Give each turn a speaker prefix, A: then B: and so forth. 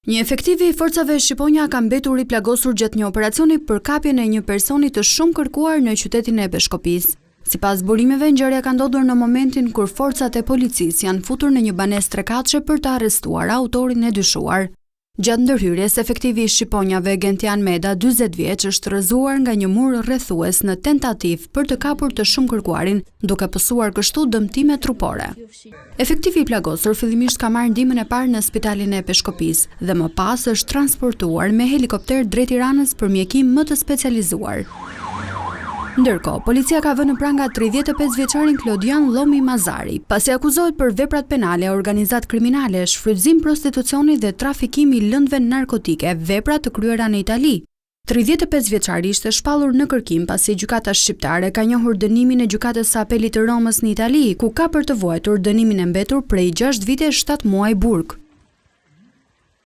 A: Një efektiv i forcave Shqiponja ka mbetur i plagosur gjatë një operacioni për kapjen e një personi të shumëkërkuar në qytetin e Peshkopisë. Sipas burimeve, ngjarja ka ndodhur në momentin kur forcat e policisë janë futur në një banesë trekatëshe për të arrestuar autorin e dyshuar. Gjatë ndërhyrjes, efektivi i Shqiponjave, Gentian Meda, 40 vjeç, është rrëzuar nga një mur rrethues në tentativë për të kapur të shumëkërkuarin, duke pësuar kështu dëmtime trupore. Efektivi i plagosur fillimisht ka marrë ndihmën e parë në spitalin e Peshkopisë dhe më pas është transportuar me helikopter drejt Tiranës për mjekim më të specializuar. Ndërkohë, policia ka vënë në pranga 35 vjeçarin Klodian Llomi Mazari, pasi akuzohet për veprat penale organizatë kriminale, shfrytëzim prostitucioni dhe trafikim i lëndëve narkotike, vepra të kryera në Itali. 35 vjeçari ishte shpallur në kërkim pasi gjykata shqiptare ka njohur dënimin e Gjykatës së Apelit të Romës në Itali, ku ka për të vuajtur dënimin e mbetur prej 6 vite e 7 muaj burg.